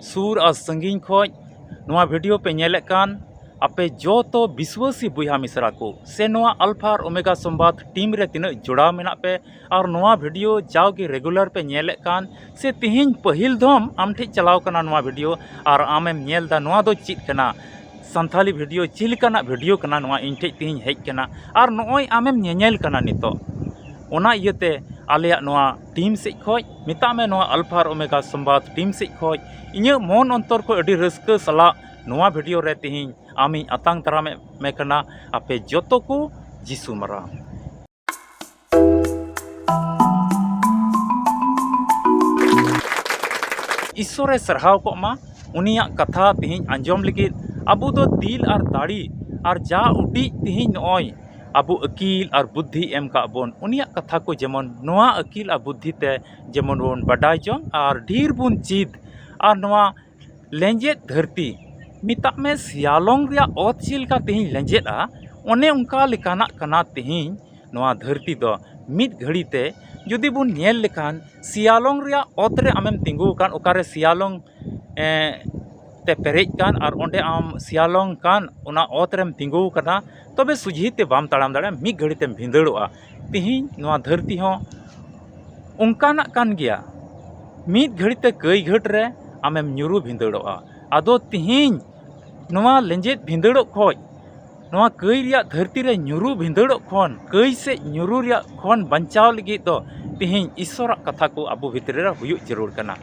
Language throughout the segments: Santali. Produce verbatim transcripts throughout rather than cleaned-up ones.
ᱥᱩᱨ ᱟᱨ ᱥᱟᱺᱜᱤᱧ ᱠᱷᱚᱱ ᱱᱚᱣᱟ ᱵᱷᱤᱰᱤᱭᱳ ᱯᱮ ᱧᱮᱞᱮᱫ ᱠᱟᱱ ᱟᱯᱮ ᱡᱚᱛᱚ ᱵᱤᱥᱣᱟᱹᱥᱤ ᱵᱚᱭᱦᱟ ᱢᱤᱥᱨᱟ ᱠᱚ, ᱥᱮ ᱱᱚᱣᱟ ᱟᱞᱯᱷᱟ ᱟᱨ ᱳᱢᱮᱜᱟ ᱥᱚᱢᱵᱟᱫ ᱴᱤᱢ ᱨᱮ ᱛᱤᱱᱟᱹᱜ ᱡᱚᱲᱟᱣ ᱢᱮᱱᱟᱜ ᱯᱮ ᱟᱨ ᱱᱚᱣᱟ ᱵᱷᱤᱰᱤᱭᱳ ᱡᱟᱣᱜᱮ ᱨᱮᱜᱩᱞᱟᱨ ᱯᱮ ᱧᱮᱞᱮᱫ ᱠᱟᱱ, ᱥᱮ ᱛᱮᱦᱮᱧ ᱯᱟᱹᱦᱤᱞ ᱫᱷᱚᱢ ᱟᱢ ᱴᱷᱮᱱ ᱪᱟᱞᱟᱣ ᱠᱟᱱᱟ ᱱᱚᱣᱟ ᱵᱷᱤᱰᱤᱭᱳ ᱟᱨ ᱟᱢᱮᱢ ᱧᱮᱞ ᱮᱫᱟ ᱱᱚᱣᱟ ᱫᱚ ᱪᱮᱫ ᱠᱟᱱᱟ, ᱥᱟᱱᱛᱷᱟᱞᱤ ᱵᱷᱤᱰᱤᱭᱳ ᱪᱮᱫ ᱞᱮᱠᱟᱱᱟᱜ ᱵᱷᱤᱰᱤᱭᱳ ᱠᱟᱱᱟ, ᱱᱚᱣᱟ ᱤᱧ ᱴᱷᱮᱱ ᱛᱮᱦᱮᱧ ᱦᱮᱡ ᱠᱟᱱᱟ ᱟᱨ ᱱᱚᱜᱼᱚᱭ ᱟᱢᱮᱢ ᱧᱮᱧᱮᱞ ᱠᱟᱱᱟ ᱱᱤᱛᱚᱜ᱾ ᱚᱱᱟ ᱤᱭᱟᱹᱛᱮ ᱟᱞᱮᱭᱟᱜ ᱱᱚᱣᱟ ᱴᱤᱢ ᱥᱮᱫ ᱠᱷᱚᱱ, ᱢᱮᱛᱟᱜ ᱢᱮ ᱱᱚᱣᱟ ᱟᱞᱯᱷᱟ ᱟᱨ ᱳᱢᱮᱜᱟ ᱥᱚᱢᱵᱟᱫ ᱴᱤᱢ ᱥᱮᱫ ᱠᱷᱚᱱ ᱤᱧᱟᱹᱜ ᱢᱚᱱ ᱚᱱᱛᱚᱨ ᱠᱷᱚᱱ ᱟᱹᱰᱤ ᱨᱟᱹᱥᱠᱟᱹ ᱥᱟᱞᱟᱜ ᱱᱚᱣᱟ ᱵᱷᱤᱰᱤᱭᱳ ᱨᱮ ᱛᱮᱦᱮᱧ ᱟᱢᱤᱧ ᱟᱛᱟᱝ ᱫᱟᱨᱟᱢᱮᱫ ᱢᱮ ᱠᱟᱱᱟ᱾ ᱟᱯᱮ ᱡᱚᱛᱚ ᱠᱚ ᱡᱤᱥᱩ ᱢᱟᱨᱟᱝ᱾ ᱤᱥᱥᱚᱨᱮ ᱥᱟᱨᱦᱟᱣ ᱠᱚᱜ ᱢᱟ, ᱩᱱᱤᱭᱟᱜ ᱠᱟᱛᱷᱟ ᱛᱮᱦᱮᱧ ᱟᱸᱡᱚᱢ ᱞᱟᱹᱜᱤᱫ ᱟᱵᱚ ᱫᱚ ᱫᱤᱞ ᱟᱨ ᱫᱟᱲᱮ ᱟᱨ ᱡᱟ ᱩᱰᱤᱡ ᱛᱮᱦᱮᱧ ᱱᱚᱜᱼᱚᱭ ᱟᱵᱚ ᱟᱹᱠᱤᱞ ᱟᱨ ᱵᱩᱫᱽᱫᱷᱤ ᱮᱢ ᱠᱟᱜ ᱵᱚᱱ, ᱩᱱᱤᱭᱟᱜ ᱠᱟᱛᱷᱟ ᱠᱚ ᱡᱮᱢᱚᱱ ᱱᱚᱣᱟ ᱟᱹᱠᱤᱞ ᱟᱨ ᱵᱩᱫᱽᱫᱷᱤ ᱛᱮ ᱡᱮᱢᱚᱱ ᱵᱚᱱ ᱵᱟᱰᱟᱭ ᱡᱚᱝ ᱟᱨ ᱰᱷᱮᱨ ᱵᱚᱱ ᱪᱮᱫ, ᱟᱨ ᱱᱚᱣᱟ ᱞᱮᱸᱡᱮᱫ ᱫᱷᱟᱹᱨᱛᱤ, ᱢᱮᱛᱟᱜ ᱢᱮ ᱥᱮᱭᱟᱞᱚᱝ ᱨᱮᱭᱟᱜ ᱚᱛ ᱪᱮᱫ ᱞᱮᱠᱟ ᱛᱮᱦᱮᱧ ᱞᱮᱸᱡᱮᱫᱼᱟ, ᱚᱱᱮ ᱚᱱᱠᱟ ᱞᱮᱠᱟᱱᱟᱜ ᱠᱟᱱᱟ ᱛᱮᱦᱮᱧ ᱱᱚᱣᱟ ᱫᱷᱟᱹᱨᱛᱤ ᱫᱚ᱾ ᱢᱤᱫ ᱜᱷᱟᱹᱲᱤ ᱛᱮ ᱡᱩᱫᱤ ᱵᱚᱱ ᱧᱮᱞ ᱞᱮᱠᱷᱟᱱ, ᱥᱮᱭᱟᱞᱚᱝ ᱨᱮᱭᱟᱜ ᱚᱛ ᱨᱮ ᱟᱢᱮᱢ ᱛᱤᱸᱜᱩ ᱟᱠᱟᱱ, ᱚᱠᱟᱨᱮ ᱥᱮᱭᱟᱞᱚᱝ, ᱮ, ᱛᱮ ᱯᱮᱨᱮᱡ ᱠᱟᱱ, ᱟᱨ ᱚᱸᱰᱮ ᱟᱢ ᱥᱮᱭᱟᱞᱚᱝ ᱠᱟᱱ ᱚᱱᱟ ᱚᱛ ᱨᱮᱢ ᱛᱤᱸᱜᱩ ᱟᱠᱟᱱᱟ, ᱛᱚᱵᱮ ᱥᱚᱡᱷᱮ ᱛᱮ ᱵᱟᱢ ᱛᱟᱲᱟᱢ ᱫᱟᱲᱮᱭᱟᱜᱼᱟ, ᱢᱤᱫ ᱜᱷᱟᱹᱲᱤ ᱛᱮᱢ ᱵᱷᱤᱸᱫᱟᱹᱲᱚᱜᱼᱟ᱾ ᱛᱮᱦᱮᱧ ᱱᱚᱣᱟ ᱫᱷᱟᱹᱨᱛᱤ ᱦᱚᱸ ᱚᱱᱠᱟᱱᱟᱜ ᱠᱟᱱ ᱜᱮᱭᱟ᱾ ᱢᱤᱫ ᱜᱷᱟᱹᱲᱤ ᱛᱮ ᱠᱟᱹᱭ ᱜᱷᱟᱹᱴ ᱨᱮ ᱟᱢᱮᱢ ᱧᱩᱨᱩ ᱵᱷᱤᱸᱫᱟᱹᱲᱚᱜᱼᱟ᱾ ᱟᱫᱚ ᱛᱮᱦᱮᱧ ᱱᱚᱣᱟ ᱞᱮᱸᱡᱮᱫ ᱵᱷᱤᱸᱫᱟᱹᱲᱚᱜ ᱠᱷᱚᱱ, ᱱᱚᱣᱟ ᱠᱟᱹᱭ ᱨᱮᱭᱟᱜ ᱫᱷᱟᱹᱨᱛᱤ ᱨᱮ ᱧᱩᱨᱩ ᱵᱷᱤᱸᱫᱟᱹᱲᱚᱜ ᱠᱷᱚᱱ, ᱠᱟᱹᱭ ᱥᱮᱫ ᱧᱩᱨᱩ ᱨᱮᱭᱟᱜ ᱠᱷᱚᱱ ᱵᱟᱧᱪᱟᱣ ᱞᱟᱹᱜᱤᱫ ᱫᱚ ᱛᱮᱦᱮᱧ ᱤᱥᱥᱚᱨᱟᱜ ᱠᱟᱛᱷᱟ ᱠᱚ ᱟᱵᱚ ᱵᱷᱤᱛᱨᱤ ᱨᱮ ᱦᱩᱭᱩᱜ ᱡᱟᱹᱨᱩᱲ ᱠᱟᱱᱟ᱾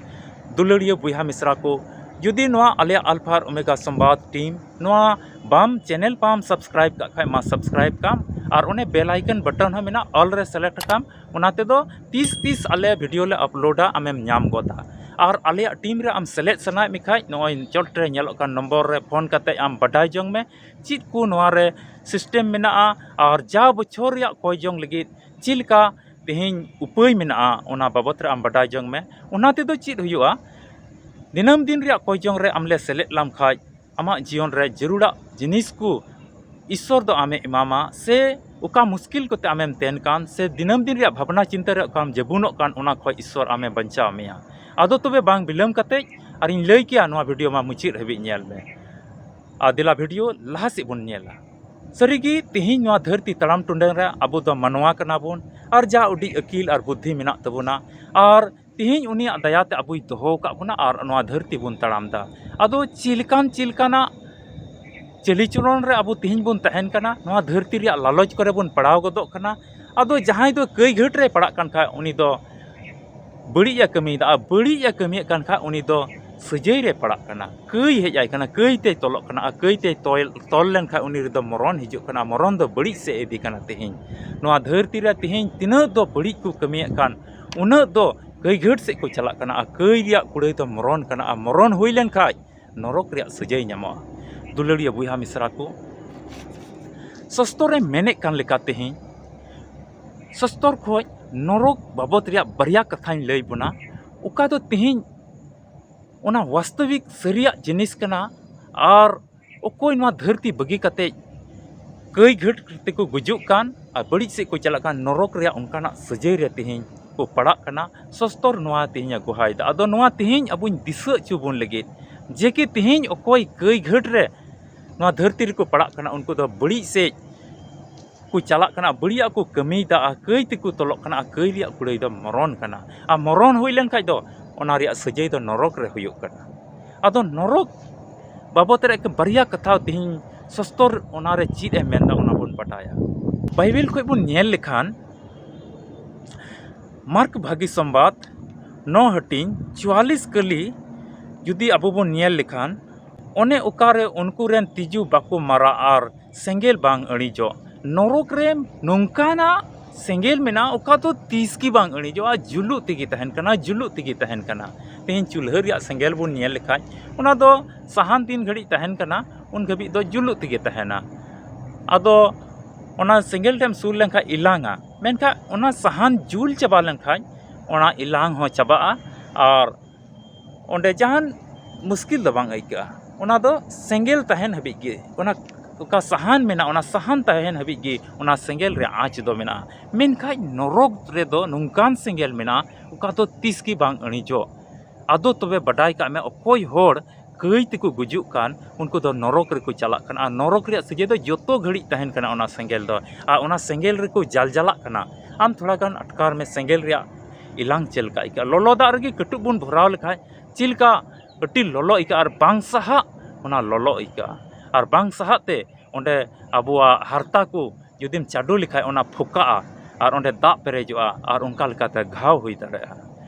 ᱫᱩᱞᱟᱹᱲᱤᱭᱟᱹ ᱵᱚᱭᱦᱟ ᱢᱤᱥᱨᱟ ᱠᱚ, ᱡᱩᱫᱤ ᱱᱚᱣᱟ ᱟᱞᱮᱭᱟᱜ ᱟᱞᱯᱷᱟ ᱟᱨ ᱳᱢᱮᱜᱟ ᱥᱚᱢᱵᱟᱫ ᱴᱤᱢ ᱱᱚᱣᱟ ᱵᱟᱢ, ᱪᱮᱱᱮᱞ ᱵᱟᱢ ᱥᱟᱵᱥᱠᱨᱟᱭᱤᱵ ᱠᱟᱜ ᱠᱷᱟᱡ ᱢᱟ ᱥᱟᱵᱥᱠᱨᱟᱭᱤᱵ ᱠᱟᱢ, ᱟᱨ ᱚᱱᱮ ᱵᱮᱞ ᱟᱭᱠᱚᱱ ᱵᱟᱴᱚᱱ ᱦᱚᱸ ᱢᱮᱱᱟᱜᱼᱟ, ᱚᱞ ᱨᱮ ᱥᱤᱞᱮᱠᱴ ᱠᱟᱢ᱾ ᱚᱱᱟ ᱛᱮᱫᱚ ᱛᱤᱥ ᱛᱤᱥ ᱟᱞᱮ ᱵᱷᱤᱰᱤᱭᱳ ᱞᱮ ᱟᱯᱞᱳᱰᱟ ᱟᱢᱮᱢ ᱧᱟᱢ ᱜᱚᱫᱟ᱾ ᱟᱨ ᱟᱞᱮᱭᱟᱜ ᱴᱤᱢ ᱨᱮ ᱟᱢ ᱥᱮᱞᱮᱫ ᱥᱟᱱᱟᱭᱮᱫ ᱢᱮ ᱠᱷᱟᱡ ᱱᱚᱜᱼᱚᱭ ᱪᱚᱴ ᱨᱮ ᱧᱮᱞᱚᱜ ᱠᱟᱱ ᱱᱚᱢᱵᱚᱨ ᱨᱮ ᱯᱷᱳᱱ ᱠᱟᱛᱮ ᱟᱢ ᱵᱟᱰᱟᱭ ᱡᱚᱝ ᱢᱮ ᱪᱮᱫ ᱠᱚ ᱱᱚᱣᱟ ᱨᱮ ᱥᱤᱥᱴᱮᱢ ᱢᱮᱱᱟᱜᱼᱟ ᱟᱨ ᱡᱟ ᱵᱚᱪᱷᱚᱨ ᱨᱮᱭᱟᱜ ᱠᱚᱭ ᱡᱚᱝ ᱞᱟᱹᱜᱤᱫ ᱪᱮᱫ ᱞᱮᱠᱟ ᱛᱮᱦᱮᱧ ᱩᱯᱟᱹᱭ ᱢᱮᱱᱟᱜᱼᱟ, ᱚᱱᱟ ᱵᱟᱵᱚᱛ ᱨᱮ ᱟᱢ ᱵᱟᱰᱟᱭ ᱡᱚᱝ ᱢᱮ᱾ ᱚᱱᱟ ᱛᱮᱫᱚ ᱪᱮᱫ ᱦᱩᱭᱩᱜᱼᱟ, ᱫᱤᱱᱟᱹᱢ ᱫᱤᱱ ᱨᱮᱭᱟᱜ ᱠᱚᱭ ᱡᱚᱝ ᱨᱮ ᱟᱢ ᱞᱮ ᱥᱮᱞᱮᱫ ᱞᱟᱢ ᱠᱷᱟᱡ ᱟᱢᱟᱜ ᱡᱤᱭᱚᱱ ᱨᱮ ᱡᱟᱹᱨᱩᱲᱟᱜ ᱡᱤᱱᱤᱥ ᱠᱚ ᱤᱥᱥᱚᱨ ᱫᱚ ᱟᱢᱮ ᱮᱢᱟᱢᱟ, ᱥᱮ ᱚᱠᱟ ᱢᱩᱥᱠᱤᱞ ᱠᱚᱛᱮ ᱟᱢᱮᱢ ᱛᱮᱱ ᱠᱟᱱ, ᱥᱮ ᱫᱤᱱᱟᱹᱢ ᱫᱤᱱ ᱨᱮᱭᱟᱜ ᱵᱷᱟᱵᱽᱱᱟ ᱪᱤᱱᱛᱟᱹ ᱨᱮ ᱚᱠᱟᱢ ᱡᱟᱹᱵᱩᱱᱚᱜ ᱠᱟᱱ, ᱚᱱᱟ ᱠᱷᱚᱡ ᱤᱥᱥᱚᱨ ᱟᱢᱮ ᱵᱟᱧᱪᱟᱣ ᱢᱮᱭᱟ᱾ ᱟᱫᱚ ᱛᱚᱵᱮ ᱵᱟᱝ ᱵᱤᱞᱚᱢ ᱠᱟᱛᱮ ᱟᱨᱤᱧ ᱞᱟᱹᱭ ᱠᱮᱭᱟ, ᱱᱚᱣᱟ ᱵᱷᱤᱰᱤᱭᱳ ᱢᱟ ᱢᱩᱪᱟᱹᱫ ᱦᱟᱹᱵᱤᱡ ᱧᱮᱞ ᱢᱮ᱾ ᱟᱨ ᱫᱮᱞᱟ ᱵᱷᱤᱰᱤᱭᱳ ᱞᱟᱦᱟ ᱥᱮᱫ ᱵᱚᱱ ᱧᱮᱞᱟ᱾ ᱥᱟᱹᱨᱤᱜᱮ ᱛᱮᱦᱮᱧ ᱱᱚᱣᱟ ᱫᱷᱟᱹᱨᱛᱤ ᱛᱟᱲᱟᱢ ᱴᱩᱰᱟᱹᱝ ᱨᱮ ᱟᱵᱚ ᱫᱚ ᱢᱟᱱᱣᱟ ᱠᱟᱱᱟ ᱵᱚᱱ, ᱟᱨ ᱡᱟ ᱩᱰᱤᱡ ᱟᱹᱠᱤᱞ ᱟᱨ ᱵᱩᱫᱽᱫᱷᱤ ᱢᱮᱱᱟᱜ ᱛᱟᱵᱚᱱᱟ, ᱟᱨ ᱛᱮᱦᱮᱧ ᱩᱱᱤᱭᱟᱜ ᱫᱟᱭᱟ ᱛᱮ ᱟᱵᱚᱭ ᱫᱚᱦᱚ ᱟᱠᱟᱫ ᱵᱚᱱᱟ ᱟᱨ ᱱᱚᱣᱟ ᱫᱷᱟᱹᱨᱛᱤ ᱵᱚᱱ ᱛᱟᱲᱟᱢ ᱮᱫᱟ᱾ ᱟᱫᱚ ᱪᱮᱫ ᱞᱮᱠᱟᱱ ᱪᱮᱫ ᱞᱮᱠᱟᱱᱟᱜ ᱪᱟᱹᱞᱤᱪᱚᱞᱚᱱ ᱨᱮ ᱟᱵᱚ ᱛᱮᱦᱮᱧ ᱵᱚᱱ ᱛᱟᱦᱮᱱ ᱠᱟᱱᱟ, ᱱᱚᱣᱟ ᱫᱷᱟᱹᱨᱛᱤ ᱨᱮᱭᱟᱜ ᱞᱟᱞᱚᱪ ᱠᱚᱨᱮ ᱵᱚᱱ ᱯᱟᱲᱟᱣ ᱜᱚᱫᱚᱜ ᱠᱟᱱᱟ᱾ ᱟᱫᱚ ᱡᱟᱦᱟᱸᱭ ᱫᱚ ᱠᱟᱹᱭ ᱜᱷᱟᱹᱴ ᱨᱮ ᱯᱟᱲᱟᱜ ᱠᱟᱱ ᱠᱷᱟᱡ, ᱩᱱᱤ ᱫᱚ ᱵᱟᱹᱲᱤᱡ ᱮ ᱠᱟᱹᱢᱤᱭᱮᱫᱟ, ᱟᱨ ᱵᱟᱹᱲᱤᱡ ᱮ ᱠᱟᱹᱢᱤᱭᱮᱫ ᱠᱟᱱ ᱠᱷᱟᱡ ᱩᱱᱤ ᱫᱚ ᱥᱟᱹᱡᱟᱹᱭ ᱨᱮ ᱯᱟᱲᱟᱜ ᱠᱟᱱᱟ, ᱠᱟᱹᱭ ᱦᱮᱡ ᱟᱭ ᱠᱟᱱᱟ, ᱠᱟᱹᱭ ᱛᱮᱭ ᱛᱚᱞᱚᱜ ᱠᱟᱱᱟ, ᱟᱨ ᱠᱟᱹᱭ ᱛᱮᱭ ᱛᱚᱞ, ᱛᱚᱞ ᱞᱮᱱᱠᱷᱟᱡ ᱩᱱᱤ ᱨᱮᱫᱚ ᱢᱚᱨᱚᱱ ᱦᱤᱡᱩᱜ ᱠᱟᱱᱟ, ᱢᱚᱨᱚᱱ ᱫᱚ ᱵᱟᱹᱲᱤᱡ ᱥᱮᱫ ᱮ ᱤᱫᱤ ᱠᱟᱱᱟ᱾ ᱛᱮᱦᱮᱧ ᱱᱚᱣᱟ ᱫᱷᱟᱹᱨᱛᱤ ᱨᱮ ᱛᱮᱦᱮᱧ ᱛᱤᱱᱟᱹᱜ ᱫᱚ ᱵᱟᱹᱲᱤᱡ ᱠᱚ ᱠᱟᱹᱢᱤᱭᱮᱫ ᱠᱟᱱ, ᱩᱱᱟᱹᱜ ᱫᱚ ᱠᱟᱹᱭ ᱜᱷᱟᱹᱴ ᱥᱮᱫ ᱠᱚ ᱪᱟᱞᱟᱜ ᱠᱟᱱᱟ, ᱟᱨ ᱠᱟᱹᱭ ᱨᱮᱭᱟᱜ ᱠᱩᱲᱟᱹᱭ ᱫᱚ ᱢᱚᱨᱚᱱ ᱠᱟᱱᱟ, ᱟᱨ ᱢᱚᱨᱚᱱ ᱦᱩᱭ ᱞᱮᱱᱠᱷᱟᱡ ᱱᱚᱨᱚᱠ ᱨᱮᱭᱟᱜ ᱥᱟᱹᱡᱟᱹᱭ ᱧᱟᱢᱚᱜᱼᱟ᱾ ᱫᱩᱞᱟᱹᱲᱤᱭᱟᱹ ᱵᱚᱭᱦᱟ ᱢᱤᱥᱨᱟ ᱠᱚ, ᱥᱚᱥᱛᱚᱨ ᱮ ᱢᱮᱱᱮᱫ ᱠᱟᱱ ᱞᱮᱠᱟ ᱛᱮᱦᱮᱧ ᱥᱚᱥᱛᱚᱨ ᱠᱷᱚᱡ ᱱᱚᱨᱚᱠ ᱵᱟᱵᱚᱫ ᱨᱮᱭᱟᱜ ᱵᱟᱨᱭᱟ ᱠᱟᱛᱷᱟᱧ ᱞᱟᱹᱭ ᱵᱚᱱᱟ, ᱚᱠᱟ ᱫᱚ ᱛᱮᱦᱮᱧ ᱚᱱᱟ ᱵᱟᱥᱛᱚᱵᱤᱠ ᱥᱟᱹᱨᱤᱭᱟᱜ ᱡᱤᱱᱤᱥ ᱠᱟᱱᱟ᱾ ᱟᱨ ᱚᱠᱚᱭ ᱱᱚᱣᱟ ᱫᱷᱟᱹᱨᱛᱤ ᱵᱟᱹᱜᱤ ᱠᱟᱛᱮ ᱠᱟᱹᱭ ᱜᱷᱟᱹᱴ ᱛᱮᱠᱚ ᱜᱩᱡᱩᱜ ᱠᱟᱱ ᱟᱨ ᱵᱟᱹᱲᱤᱡ ᱥᱮᱫ ᱠᱚ ᱪᱟᱞᱟᱜ ᱠᱟᱱ, ᱱᱚᱨᱚᱠ ᱨᱮᱭᱟᱜ ᱚᱱᱠᱟᱱᱟᱜ ᱥᱟᱹᱡᱟᱹᱭ ᱨᱮ ᱛᱮᱦᱮᱧ ᱠᱚ ᱯᱟᱲᱟᱜ ᱠᱟᱱᱟ᱾ ᱥᱚᱥᱛᱚᱨ ᱱᱚᱣᱟ ᱛᱮᱦᱮᱧ ᱮ ᱜᱚᱦᱟᱭᱮᱫᱟ᱾ ᱟᱫᱚ ᱱᱚᱣᱟ ᱛᱮᱦᱮᱧ ᱟᱵᱚᱧ ᱫᱤᱥᱟᱹ ᱦᱚᱪᱚ ᱵᱚᱱ ᱞᱟᱹᱜᱤᱫ ᱡᱮ ᱠᱤ ᱛᱮᱦᱮᱧ ᱚᱠᱚᱭ ᱠᱟᱹᱭ ᱜᱷᱟᱹᱴ ᱨᱮ ᱱᱚᱣᱟ ᱫᱷᱟᱹᱨᱛᱤ ᱨᱮᱠᱚ ᱯᱟᱲᱟᱜ ᱠᱟᱱᱟ, ᱩᱱᱠᱩ ᱫᱚ ᱵᱟᱹᱲᱤᱡ ᱥᱮᱫ ᱠᱚ ᱪᱟᱞᱟᱜ ᱠᱟᱱᱟ, ᱵᱟᱹᱲᱤᱡᱟᱜ ᱠᱚ ᱠᱟᱹᱢᱤᱭᱮᱫᱟ, ᱟᱨ ᱠᱟᱹᱭ ᱛᱮᱠᱚ ᱛᱚᱞᱚᱜ ᱠᱟᱱᱟ, ᱟᱨ ᱠᱟᱹᱭ ᱨᱮᱭᱟᱜ ᱠᱩᱲᱟᱹᱭ ᱫᱚ ᱢᱚᱨᱚᱱ ᱠᱟᱱᱟ᱾ ᱟᱨ ᱢᱚᱨᱚᱱ ᱦᱩᱭ ᱞᱮᱱᱠᱷᱟᱡ ᱫᱚ ᱚᱱᱟ ᱨᱮᱭᱟᱜ ᱥᱟᱹᱡᱟᱹᱭ ᱫᱚ ᱱᱚᱨᱚᱠ ᱨᱮ ᱦᱩᱭᱩᱜ ᱠᱟᱱᱟ᱾ ᱟᱫᱚ ᱱᱚᱨᱚᱠ ᱵᱟᱵᱚᱛ ᱨᱮ ᱮᱠᱮᱱ ᱵᱟᱨᱭᱟ ᱠᱟᱛᱷᱟ ᱛᱮᱦᱮᱧ ᱥᱚᱥᱛᱚᱨ ᱚᱱᱟ ᱨᱮ ᱪᱮᱫ ᱮ ᱢᱮᱱᱫᱟ, ᱚᱱᱟ ᱵᱚᱱ ᱵᱟᱰᱟᱭᱟ᱾ ᱵᱟᱭᱵᱮᱞ ᱠᱷᱚᱡ ᱵᱚᱱ ᱧᱮᱞ ᱞᱮᱠᱷᱟᱱ, ᱢᱟᱨᱠ ᱵᱷᱟᱹᱜᱤ ᱥᱚᱢᱵᱟᱫ ᱱᱚ ᱦᱟᱹᱴᱤᱧ ᱪᱩᱣᱟᱞᱤᱥ ᱠᱟᱹᱞᱤ ᱡᱩᱫᱤ ᱟᱵᱚ ᱵᱚᱱ ᱧᱮᱞ ᱞᱮᱠᱷᱟᱱ, ᱚᱱᱮ ᱚᱠᱟᱨᱮ ᱩᱱᱠᱩ ᱨᱮᱱ ᱛᱤᱡᱩ ᱵᱟᱠᱚ ᱢᱟᱨᱟ ᱟᱨ ᱥᱮᱸᱜᱮᱞ ᱵᱟᱝ ᱟᱹᱬᱤᱡᱚᱜ, ᱱᱚᱨᱚᱠ ᱨᱮ ᱱᱚᱝᱠᱟᱱᱟᱜ ᱥᱮᱸᱜᱮᱞ ᱢᱮᱱᱟᱜᱼᱟ, ᱚᱠᱟ ᱫᱚ ᱛᱤᱥ ᱜᱮ ᱵᱟᱝ ᱟᱹᱬᱤᱡᱚᱜᱼᱟ, ᱡᱩᱞᱩᱜ ᱛᱮᱜᱮ ᱛᱟᱦᱮᱱ ᱠᱟᱱᱟ, ᱡᱩᱞᱩᱜ ᱛᱮᱜᱮ ᱛᱟᱦᱮᱱ ᱠᱟᱱᱟ᱾ ᱛᱮᱦᱮᱧ ᱪᱩᱞᱦᱟᱹ ᱨᱮᱭᱟᱜ ᱥᱮᱸᱜᱮᱞ ᱵᱚᱱ ᱧᱮᱞ ᱞᱮᱠᱷᱟᱡ, ᱚᱱᱟ ᱫᱚ ᱥᱟᱦᱟᱱ ᱛᱤᱱ ᱜᱷᱟᱹᱲᱤᱡ ᱛᱟᱦᱮᱱ ᱠᱟᱱᱟ, ᱩᱱ ᱜᱷᱟᱹᱵᱤᱡ ᱫᱚ ᱡᱩᱞᱩᱜ ᱛᱮᱜᱮ ᱛᱟᱦᱮᱱᱟ᱾ ᱟᱫᱚ ᱚᱱᱟ ᱥᱮᱸᱜᱮᱞ ᱴᱷᱮᱱ ᱥᱩᱨ ᱞᱮᱱᱠᱷᱟᱡ ᱮᱞᱟᱝᱟ, ᱢᱮᱱᱠᱷᱟᱱ ᱚᱱᱟ ᱥᱟᱦᱟᱱ ᱡᱩᱞ ᱪᱟᱵᱟ ᱞᱮᱱᱠᱷᱟᱡ ᱚᱱᱟ ᱮᱞᱟᱝ ᱦᱚᱸ ᱪᱟᱵᱟᱜᱼᱟ ᱟᱨ ᱚᱸᱰᱮ ᱡᱟᱦᱟᱱ ᱢᱩᱥᱠᱤᱞ ᱫᱚ ᱵᱟᱝ ᱟᱹᱭᱠᱟᱹᱜᱼᱟ᱾ ᱚᱱᱟ ᱫᱚ ᱥᱮᱸᱜᱮᱞ ᱛᱟᱦᱮᱱ ᱦᱟᱹᱵᱤᱡ ᱜᱮ, ᱚᱱᱟ ᱚᱠᱟ ᱥᱟᱦᱟᱱ ᱢᱮᱱᱟᱜᱼᱟ, ᱚᱱᱟ ᱥᱟᱦᱟᱱ ᱛᱟᱦᱮᱱ ᱦᱟᱹᱵᱤᱡ ᱜᱮ ᱚᱱᱟ ᱥᱮᱸᱜᱮᱞ ᱨᱮ ᱟᱸᱪ ᱫᱚ ᱢᱮᱱᱟᱜᱼᱟ᱾ ᱢᱮᱱᱠᱷᱟᱡ ᱱᱚᱨᱚᱠ ᱨᱮᱫᱚ ᱱᱚᱝᱠᱟᱱ ᱥᱮᱸᱜᱮᱞ ᱢᱮᱱᱟᱜᱼᱟ, ᱚᱠᱟ ᱫᱚ ᱛᱤᱥ ᱜᱮ ᱵᱟᱝ ᱟᱹᱬᱤᱡᱚᱜ᱾ ᱟᱫᱚ ᱛᱚᱵᱮ ᱵᱟᱰᱟᱭ ᱠᱟᱜ ᱢᱮ, ᱚᱠᱚᱭ ᱦᱚᱲ ᱠᱟᱹᱭ ᱛᱮᱠᱚ ᱜᱩᱡᱩᱜ ᱠᱟᱱ, ᱩᱱᱠᱩ ᱫᱚ ᱱᱚᱨᱚᱠ ᱨᱮᱠᱚ ᱪᱟᱞᱟᱜ ᱠᱟᱱᱟ᱾ ᱟᱨ ᱱᱚᱨᱚᱠ ᱨᱮᱭᱟᱜ ᱥᱤᱡᱟᱹ ᱫᱚ ᱡᱚᱛᱚ ᱜᱷᱟᱹᱲᱤᱡ ᱛᱟᱦᱮᱱ ᱠᱟᱱᱟ ᱚᱱᱟ ᱥᱮᱸᱜᱮᱞ ᱫᱚ, ᱟᱨ ᱚᱱᱟ ᱥᱮᱸᱜᱮᱞ ᱨᱮᱠᱚ ᱡᱟᱞᱡᱟᱞᱟᱜ ᱠᱟᱱᱟ᱾ ᱟᱢ ᱛᱷᱚᱲᱟ ᱜᱟᱱ ᱟᱴᱠᱟᱨ ᱢᱮ, ᱥᱮᱸᱜᱮᱞ ᱨᱮᱭᱟᱜ ᱮᱞᱟᱝ ᱪᱮᱫ ᱞᱮᱠᱟ ᱟᱹᱭᱠᱟᱹᱜᱼᱟ? ᱞᱚᱞᱚ ᱫᱟᱜ ᱨᱮᱜᱮ ᱠᱟᱹᱴᱩᱵ ᱵᱚᱱ ᱵᱷᱚᱨᱟᱣ ᱞᱮᱠᱷᱟᱡ ᱪᱮᱫ ᱞᱮᱠᱟ ᱟᱹᱰᱤ ᱞᱚᱞᱚ ᱟᱹᱭᱠᱟᱹᱜᱼᱟ, ᱟᱨ ᱵᱟᱝ ᱥᱟᱦᱟᱜ ᱚᱱᱟ ᱞᱚᱞᱚ ᱟᱹᱭᱠᱟᱹᱜᱼᱟ, ᱟᱨ ᱵᱟᱝ ᱥᱟᱦᱟᱜ ᱛᱮ ᱚᱸᱰᱮ ᱟᱵᱚᱣᱟᱜ ᱦᱟᱨᱛᱟ ᱠᱚ ᱡᱩᱫᱤᱢ ᱪᱟᱰᱚ ᱞᱮᱠᱷᱟᱡ ᱚᱱᱟ ᱯᱷᱚᱠᱟᱜᱼᱟ, ᱟᱨ ᱚᱸᱰᱮ ᱫᱟᱜ ᱯᱮᱨᱮᱡᱚᱜᱼᱟ, ᱟᱨ ᱚᱱᱠᱟ ᱞᱮᱠᱟᱛᱮ ᱜᱷᱟᱣ ᱦᱩᱭ ᱫᱟᱲᱮᱭᱟᱜᱼᱟ᱾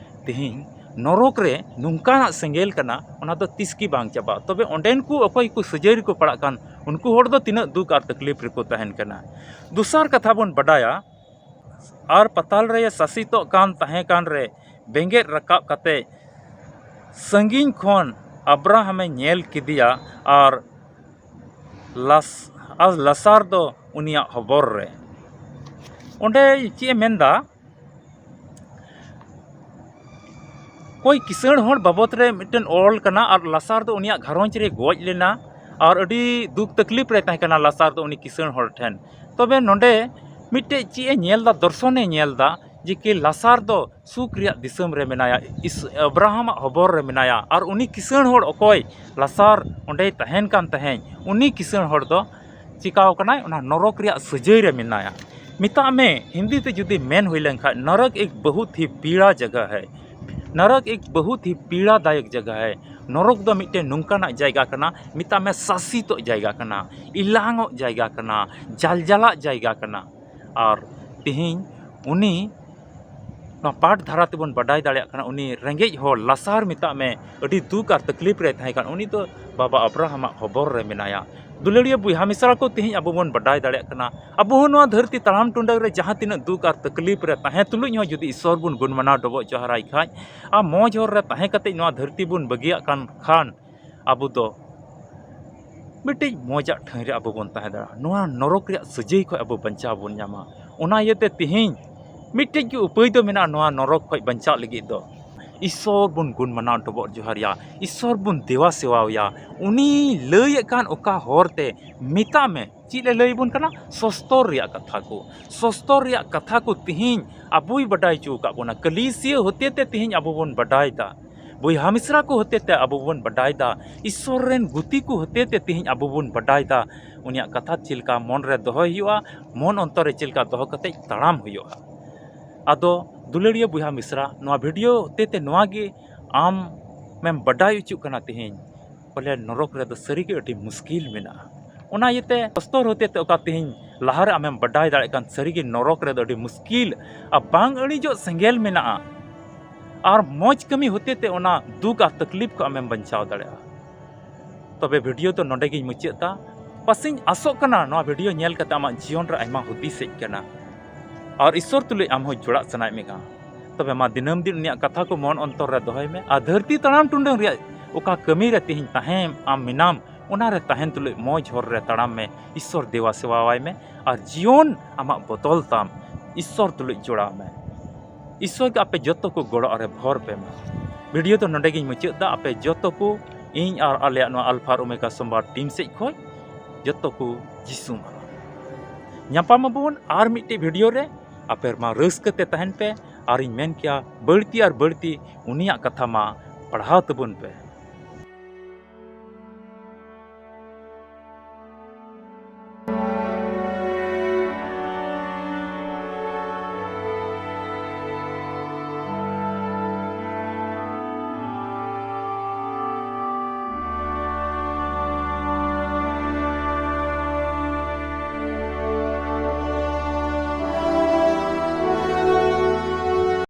ᱛᱤᱦᱤᱧ ᱱᱚᱨᱚᱠ ᱨᱮ ᱱᱚᱝᱠᱟᱱᱟᱜ ᱥᱮᱸᱜᱮᱞ ᱠᱟᱱᱟ, ᱚᱱᱟ ᱫᱚ ᱛᱤᱥ ᱜᱮ ᱵᱟᱝ ᱪᱟᱵᱟᱜᱼᱟ᱾ ᱛᱚᱵᱮ ᱚᱸᱰᱮᱱ ᱠᱚ ᱚᱠᱚᱭ ᱠᱚ ᱥᱟᱹᱡᱟᱹᱭ ᱨᱮᱠᱚ ᱯᱟᱲᱟᱜ ᱠᱟᱱ, ᱩᱱᱠᱩ ᱦᱚᱲ ᱫᱚ ᱛᱤᱱᱟᱹᱜ ᱫᱩᱠ ᱟᱨ ᱛᱟᱠᱞᱤᱯ ᱨᱮᱠᱚ ᱛᱟᱦᱮᱱ ᱠᱟᱱᱟ᱾ ᱫᱚᱥᱟᱨ ᱠᱟᱛᱷᱟ ᱵᱚᱱ ᱵᱟᱰᱟᱭᱟ, ᱟᱨ ᱯᱟᱛᱟᱞ ᱨᱮ ᱥᱟᱥᱤᱛᱚᱜ ᱠᱟᱱ ᱛᱟᱦᱮᱸ ᱠᱟᱱ ᱨᱮ, ᱵᱮᱸᱜᱮᱫ ᱨᱟᱠᱟᱵ ᱠᱟᱛᱮ ᱥᱟᱺᱜᱤᱧ ᱠᱷᱚᱱ ᱟᱵᱨᱟᱦᱟᱢᱮ ᱧᱮᱞ ᱠᱮᱫᱮᱭᱟ, ᱟᱨ ᱞᱟᱥ-, ᱟᱨ ᱞᱟᱥᱟᱨ ᱫᱚ ᱩᱱᱤᱭᱟᱜ ᱦᱚᱵᱚᱨ ᱨᱮ᱾ ᱚᱸᱰᱮ ᱪᱮᱫ ᱮ ᱢᱮᱱᱫᱟ? ᱚᱠᱚᱭ ᱠᱤᱥᱟᱹᱬ ᱦᱚᱲ ᱵᱟᱵᱚᱫ ᱨᱮ ᱢᱤᱫᱴᱮᱱ ᱚᱞ ᱠᱟᱱᱟ, ᱟᱨ ᱞᱟᱥᱟᱨ ᱫᱚ ᱩᱱᱤᱭᱟᱜ ᱜᱷᱟᱨᱚᱸᱡᱽ ᱨᱮ ᱜᱚᱡ ᱞᱮᱱᱟ, ᱟᱨ ᱟᱹᱰᱤ ᱫᱩᱠ ᱛᱟᱠᱞᱤᱯ ᱨᱮ ᱛᱟᱦᱮᱸ ᱠᱟᱱᱟ ᱞᱟᱥᱟᱨ ᱫᱚ ᱩᱱᱤ ᱠᱤᱥᱟᱹᱬ ᱦᱚᱲ ᱴᱷᱮᱱ᱾ ᱛᱚᱵᱮ ᱱᱚᱰᱮ ᱢᱤᱫᱴᱮᱡ ᱪᱮᱫ ᱮ ᱧᱮᱞ ᱫᱟ, ᱫᱚᱨᱥᱚᱱ ᱮ ᱧᱮᱞ ᱫᱟ ᱡᱮ ᱠᱤ ᱞᱟᱥᱟᱨ ᱫᱚ ᱥᱩᱠ ᱨᱮᱭᱟᱜ ᱫᱤᱥᱚᱢ ᱨᱮ ᱢᱮᱱᱟᱭᱟ, ᱤᱥ-, ᱟᱵᱨᱟᱦᱟᱢᱟᱜ ᱦᱚᱵᱚᱨ ᱨᱮ ᱢᱮᱱᱟᱭᱟ, ᱟᱨ ᱩᱱᱤ ᱠᱤᱥᱟᱹᱬ ᱦᱚᱲ ᱚᱠᱚᱭ ᱞᱟᱥᱟᱨ ᱚᱸᱰᱮᱭ ᱛᱟᱦᱮᱱ ᱠᱟᱱ ᱛᱟᱦᱮᱸᱫ, ᱩᱱᱤ ᱠᱤᱥᱟᱹᱬ ᱦᱚᱲ ᱫᱚ ᱪᱤᱠᱟᱣ ᱠᱟᱱᱟᱭ? ᱚᱱᱟ ᱱᱚᱨᱚᱠ ᱨᱮᱭᱟᱜ ᱥᱟᱹᱡᱟᱹᱭ ᱨᱮ ᱢᱮᱱᱟᱭᱟ᱾ ᱢᱮᱛᱟᱜ ᱢᱮ, ᱦᱤᱱᱫᱤ ᱛᱮ ᱡᱩᱫᱤ ᱢᱮᱱ ᱦᱩᱭ ᱞᱮᱱᱠᱷᱟᱱ, "नरक एक बहुत ही पीड़ा जगह है, नरक एक बहुत ही पीड़ादायक जगह है।" ᱱᱚᱨᱚᱠ ᱫᱚ ᱢᱤᱫᱴᱮᱱ ᱱᱚᱝᱠᱟᱱᱟᱜ ᱡᱟᱭᱜᱟ ᱠᱟᱱᱟ, ᱢᱮᱛᱟᱜ ᱢᱮ ᱥᱟᱥᱤᱛᱚᱜ ᱡᱟᱭᱜᱟ ᱠᱟᱱᱟ, ᱤᱞᱟᱝᱚᱜ ᱡᱟᱭᱜᱟ ᱠᱟᱱᱟ, ᱡᱟᱞᱡᱟᱞᱟᱜ ᱡᱟᱭᱜᱟ ᱠᱟᱱᱟ᱾ ᱟᱨ ᱛᱮᱦᱮᱧ ᱩᱱᱤ ᱱᱚᱣᱟ ᱯᱟᱴ ᱫᱷᱟᱨᱟ ᱛᱮᱵᱚᱱ ᱵᱟᱰᱟᱭ ᱫᱟᱲᱮᱭᱟᱜ ᱠᱟᱱᱟ, ᱩᱱᱤ ᱨᱮᱸᱜᱮᱡ ᱦᱚᱲ ᱞᱟᱥᱟᱨ, ᱢᱮᱛᱟᱜ ᱢᱮ, ᱟᱹᱰᱤ ᱫᱩᱠ ᱟᱨ ᱛᱟᱠᱞᱤᱯ ᱨᱮ ᱛᱟᱦᱮᱸ ᱠᱟᱱ, ᱩᱱᱤ ᱫᱚ ᱵᱟᱵᱟ ᱟᱵᱨᱟᱦᱟᱢᱟᱜ ᱦᱚᱵᱚᱨ ᱨᱮ ᱢᱮᱱᱟᱭᱟ᱾ ᱫᱩᱞᱟᱹᱲᱤᱭᱟᱹ ᱵᱚᱭᱦᱟ ᱢᱤᱥᱨᱟ ᱠᱚ, ᱛᱮᱦᱮᱧ ᱟᱵᱚ ᱵᱚᱱ ᱵᱟᱰᱟᱭ ᱫᱟᱲᱮᱭᱟᱜ ᱠᱟᱱᱟ, ᱟᱵᱚ ᱦᱚᱸ ᱱᱚᱣᱟ ᱫᱷᱟᱹᱨᱛᱤ ᱛᱟᱲᱟᱢ ᱴᱩᱰᱟᱹᱜ ᱨᱮ ᱡᱟᱦᱟᱸ ᱛᱤᱱᱟᱹᱜ ᱫᱩᱠ ᱟᱨ ᱛᱟᱠᱞᱤᱯ ᱨᱮ ᱛᱟᱦᱮᱸ ᱛᱩᱞᱩᱡ ᱦᱚᱸ ᱡᱩᱫᱤ ᱤᱥᱚᱨ ᱵᱚᱱ ᱜᱩᱱ ᱢᱟᱱᱟᱣ ᱰᱚᱵᱚᱜ ᱡᱚᱦᱟᱨᱟᱭ ᱠᱷᱟᱡ, ᱟᱨ ᱢᱚᱡᱽ ᱦᱚᱨ ᱨᱮ ᱛᱟᱦᱮᱸ ᱠᱟᱛᱮ ᱱᱚᱣᱟ ᱫᱷᱟᱹᱨᱛᱤ ᱵᱚᱱ ᱵᱟᱹᱜᱤᱭᱟᱜ ᱠᱟᱱ ᱠᱷᱟᱱ, ᱟᱵᱚ ᱫᱚ ᱢᱤᱫᱴᱤᱡ ᱢᱚᱡᱟᱜ ᱴᱷᱟᱹᱭ ᱨᱮ ᱟᱵᱚ ᱵᱚᱱ ᱛᱟᱦᱮᱸ ᱫᱟᱲᱮᱭᱟᱜᱼᱟ᱾ ᱱᱚᱣᱟ ᱱᱚᱨᱚᱠ ᱨᱮᱭᱟᱜ ᱥᱟᱹᱡᱟᱹᱭ ᱠᱷᱚᱱ ᱟᱵᱚ ᱵᱟᱧᱪᱟᱣ ᱵᱚᱱ ᱧᱟᱢᱟ᱾ ᱚᱱᱟ ᱤᱭᱟᱹᱛᱮ ᱛᱮᱦᱮᱧ ᱢᱤᱫᱴᱮᱡ ᱜᱮ ᱩᱯᱟᱹᱭ ᱫᱚ ᱢᱮᱱᱟᱜᱼᱟ ᱱᱚᱣᱟ ᱱᱚᱨᱚᱠ ᱠᱷᱚᱱ ᱵᱟᱧᱪᱟᱜ ᱞᱟᱹᱜᱤᱫ ᱫᱚ᱾ ᱤᱥᱚᱨ ᱵᱚᱱ ᱜᱩᱱ ᱢᱟᱱᱟᱣ ᱰᱚᱵᱚᱜ ᱡᱚᱦᱟᱨ ᱭᱟ, ᱤᱥᱚᱨ ᱵᱚᱱ ᱫᱮᱣᱟ ᱥᱮᱣᱟᱣᱟᱭᱟ᱾ ᱩᱱᱤ ᱞᱟᱹᱭᱮᱫ ᱠᱟᱱ ᱚᱠᱟ ᱦᱚᱨ ᱛᱮ, ᱢᱮᱛᱟᱜ ᱢᱮ, ᱪᱮᱫ ᱮ ᱞᱟᱹᱭ ᱟᱵᱚᱱ ᱠᱟᱱᱟ? ᱥᱚᱥᱛᱚᱨ ᱨᱮᱭᱟᱜ ᱠᱟᱛᱷᱟ ᱠᱚ, ᱥᱚᱥᱛᱚᱨ ᱨᱮᱭᱟᱜ ᱠᱟᱛᱷᱟ ᱠᱚ ᱛᱮᱦᱮᱧ ᱟᱵᱚᱭ ᱵᱟᱰᱟᱭ ᱦᱚᱪᱚ ᱟᱠᱟᱫ ᱵᱚᱱᱟ᱾ ᱠᱟᱹᱞᱤᱥᱤᱭᱟᱹ ᱦᱚᱛᱮ ᱛᱮ ᱛᱮᱦᱮᱧ ᱟᱵᱚ ᱵᱚᱱ ᱵᱟᱰᱟᱭ ᱮᱫᱟ᱾ ᱵᱚᱭᱦᱟ ᱢᱤᱥᱨᱟ ᱠᱚ ᱦᱚᱛᱮᱛᱮ ᱟᱵᱚ ᱵᱚᱱ ᱵᱟᱰᱟᱭ ᱫᱟ, ᱤᱥᱥᱚᱨ ᱨᱮᱱ ᱜᱩᱛᱤ ᱠᱚ ᱦᱚᱛᱮᱛᱮ ᱛᱮᱦᱮᱧ ᱟᱵᱚ ᱵᱚᱱ ᱵᱟᱰᱟᱭ ᱫᱟ, ᱩᱱᱤᱭᱟᱜ ᱠᱟᱛᱷᱟ ᱪᱮᱫ ᱞᱮᱠᱟ ᱢᱚᱱ ᱨᱮ ᱫᱚᱦᱚᱭ ᱦᱩᱭᱩᱜᱼᱟ, ᱢᱚᱱ ᱚᱱᱛᱚᱨ ᱨᱮ ᱪᱮᱫ ᱞᱮᱠᱟ ᱫᱚᱦᱚ ᱠᱟᱛᱮ ᱛᱟᱲᱟᱢ ᱦᱩᱭᱩᱜᱼᱟ᱾ ᱟᱫᱚ ᱫᱩᱞᱟᱹᱲᱤᱭᱟᱹ ᱵᱚᱭᱦᱟ ᱢᱤᱥᱨᱟ, ᱱᱚᱣᱟ ᱵᱷᱤᱰᱤᱭᱳ ᱦᱚᱛᱮᱛᱮ ᱱᱚᱣᱟ ᱜᱮ ᱟᱢᱮᱢ ᱵᱟᱰᱟᱭ ᱦᱚᱪᱚᱜ ᱠᱟᱱᱟ ᱛᱮᱦᱮᱧ, ᱵᱚᱞᱮ ᱱᱚᱨᱚᱠ ᱨᱮᱫᱚ ᱥᱟᱹᱨᱤᱜᱮ ᱟᱹᱰᱤ ᱢᱩᱥᱠᱤᱞ ᱢᱮᱱᱟᱜᱼᱟ᱾ ᱚᱱᱟ ᱤᱭᱟᱹᱛᱮ ᱥᱟᱥᱛᱚᱨ ᱦᱚᱛᱮᱛᱮ ᱚᱠᱟ ᱛᱮᱦᱮᱧ ᱞᱟᱦᱟᱨᱮ ᱟᱢᱮᱢ ᱵᱟᱰᱟᱭ ᱫᱟᱲᱮᱭᱟᱜ ᱠᱟᱱ, ᱥᱟᱹᱨᱤᱜᱮ ᱱᱚᱨᱚᱠ ᱨᱮᱫᱚ ᱟᱹᱰᱤ ᱢᱩᱥᱠᱤᱞ ᱟᱨ ᱵᱟᱝ ᱟᱹᱲᱤᱡᱚᱜ ᱥᱮᱸᱜᱮᱞ ᱢᱮᱱᱟᱜᱼᱟ᱾ ᱟᱨ ᱢᱚᱡᱽ ᱠᱟᱹᱢᱤ ᱦᱚᱛᱮᱛᱮ ᱚᱱᱟ ᱫᱩᱠ ᱟᱨ ᱛᱟᱠᱞᱤᱯ ᱠᱷᱚᱱ ᱟᱢᱮᱢ ᱵᱟᱧᱪᱟᱣ ᱫᱟᱲᱮᱭᱟᱜᱼᱟ᱾ ᱛᱚᱵᱮ ᱵᱷᱤᱰᱤᱭᱳ ᱫᱚ ᱱᱚᱰᱮ ᱜᱤᱧ ᱢᱩᱪᱟᱹᱫ ᱫᱟ᱾ ᱯᱟᱥᱮᱧ ᱟᱥᱚᱜ ᱠᱟᱱᱟ ᱱᱚᱣᱟ ᱵᱷᱤᱰᱤᱭᱳ ᱧᱮᱞ ᱠᱟᱛᱮ ᱟᱢᱟᱜ ᱡᱤᱭᱚᱱ ᱨᱮ ᱟᱭᱢᱟ ᱦᱩᱫᱤᱥ ᱦᱮᱡ ᱠᱟᱱᱟ ᱟᱨ ᱤᱥᱥᱚᱨ ᱛᱩᱞᱩᱡ ᱟᱢ ᱦᱚᱸ ᱡᱚᱲᱟᱜ ᱥᱟᱱᱟᱭᱮᱫ ᱢᱮ ᱠᱟᱱᱟ᱾ ᱛᱚᱵᱮ ᱢᱟ ᱫᱤᱱᱟᱹᱢ ᱫᱤᱱ ᱩᱱᱤᱭᱟᱜ ᱠᱟᱛᱷᱟ ᱠᱚ ᱢᱚᱱ ᱚᱱᱛᱚᱨ ᱨᱮ ᱫᱚᱦᱚᱭ ᱢᱮ ᱟᱨ ᱫᱷᱟᱹᱨᱛᱤ ᱛᱟᱲᱟᱢ ᱴᱩᱰᱟᱹᱝ ᱨᱮᱭᱟᱜ ᱚᱠᱟ ᱠᱟᱹᱢᱤ ᱨᱮ ᱛᱮᱦᱮᱧ ᱛᱟᱦᱮᱸ ᱟᱢ ᱢᱮᱱᱟᱢ, ᱚᱱᱟ ᱨᱮ ᱛᱟᱦᱮᱱ ᱛᱩᱞᱩᱡ ᱢᱚᱡᱽ ᱦᱚᱨ ᱨᱮ ᱛᱟᱲᱟᱢ ᱢᱮ, ᱤᱥᱥᱚᱨ ᱫᱮᱵᱟ ᱥᱮᱵᱟᱣᱟᱭ ᱢᱮ ᱟᱨ ᱡᱤᱭᱚᱱ ᱟᱢᱟᱜ ᱵᱚᱫᱚᱞ ᱛᱟᱢ, ᱤᱥᱥᱚᱨ ᱛᱩᱞᱩᱡ ᱡᱚᱲᱟᱣ ᱢᱮ᱾ ᱤᱥᱥᱚᱨ ᱜᱮ ᱟᱯᱮ ᱡᱚᱛᱚ ᱠᱚ ᱜᱚᱲᱚ ᱟᱨᱮ ᱵᱷᱚᱨ ᱯᱮ ᱢᱟ᱾ ᱵᱷᱤᱰᱤᱭᱳ ᱫᱚ ᱱᱚᱰᱮ ᱜᱤᱧ ᱢᱩᱪᱟᱹᱫ ᱫᱟ᱾ ᱟᱯᱮ ᱡᱚᱛᱚ ᱠᱚ, ᱤᱧ ᱟᱨ ᱟᱞᱮᱭᱟᱜ ᱱᱚᱣᱟ ᱟᱞᱯᱷᱟ ᱟᱨ ᱳᱢᱮᱜᱟ ᱥᱳᱢᱵᱟᱨ ᱴᱤᱢ ᱥᱮᱡ ᱠᱷᱚᱡ ᱡᱚᱛᱚ ᱠᱚ ᱡᱤᱥᱩ ᱢᱟᱱᱟᱣ᱾ ᱧᱟᱯᱟᱢ ᱟᱵᱚᱱ ᱟᱨ ᱢᱤᱫᱴᱮᱡ ᱵᱷᱤᱰᱤᱭᱳ ᱨᱮ᱾ ᱟᱯᱮ ᱢᱟ ᱨᱟᱹᱥᱠᱟᱹ ᱛᱮ ᱛᱟᱦᱮᱱ ᱯᱮ, ᱟᱨᱤᱧ ᱢᱮᱱ ᱠᱮᱭᱟ ᱵᱟᱹᱲᱛᱤ ᱟᱨ ᱵᱟᱹᱲᱛᱤ ᱩᱱᱤᱭᱟᱜ ᱠᱟᱛᱷᱟ ᱢᱟ ᱯᱟᱲᱦᱟᱣ ᱛᱟᱵᱚᱱ ᱯᱮ᱾